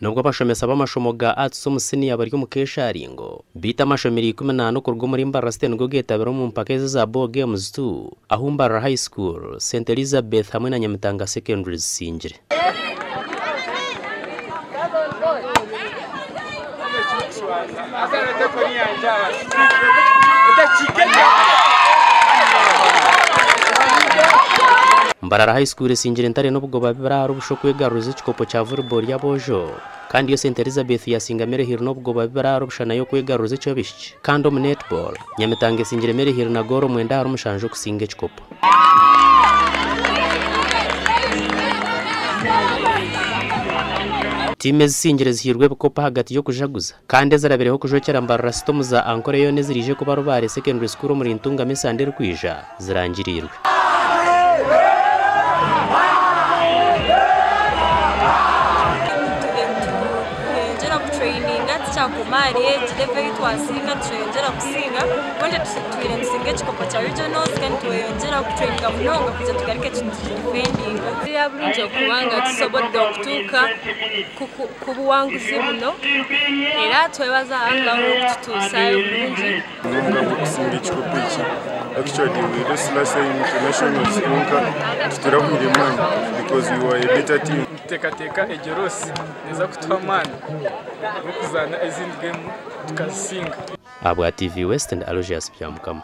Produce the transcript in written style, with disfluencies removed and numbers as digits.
Nubwo abashomesa b'amashomo ga Arts omu siniya bari omu keesharingo, beitu amashomero 14 okuruga omuri Mbarara City nigo geetabire omu mpaka ezi eza Bowl Games 2 ahu Mbarara High School, St Elizabeth hamwe na Nyamitanga Secondary zisingire. Mbarara High School esingire Ntare n'obugoba bibiri ahari busha okwegaruriza ekikopo kya volleyball y'aboojo kandi yo St Elizabeth yasinga Maryhill n'obugoba bibiri ahari busha nayo okwegaruriza eky'abaishiki kandi omu netball, Nyamitanga esingire Maryhill na goolo mwenda ahari mushanju okusinga ekikopo. Tiimu ezisingire zihairwe ebikopo ahagati y'okujaguza kandi ezirabireho kujwekyera Mbarara City omu za Ankole yoona eziraije kuba Rubare Secondary School omuri Ntungamo esande erikwija zirangiriirwe. Nitweyongyera kutureyininga tikyakoma ahari egi level ei twasinga nitweyongyera kusinga mbwenu tutwire nitusinga ekikopo kya regionals kandi nitweyongyera kutureyininga munonga kugira tugaruke tukidifendinge. Mpurira burungi okuba nga tusobodde okutuuka ku buwanguzi buno era twebaza Allah olw'okututuusayo burungi. Munonga ahabw'okusinga ekikopo eki. Actually we lost last time to nationals kwonka titurahwire maani because we were a better team. Nituteekateeka egyo loss neeza kutuha amaani g'okuzaana ezindi geemu tukazisinga. Ahabwa TV West ndi Aloysius Byamukama.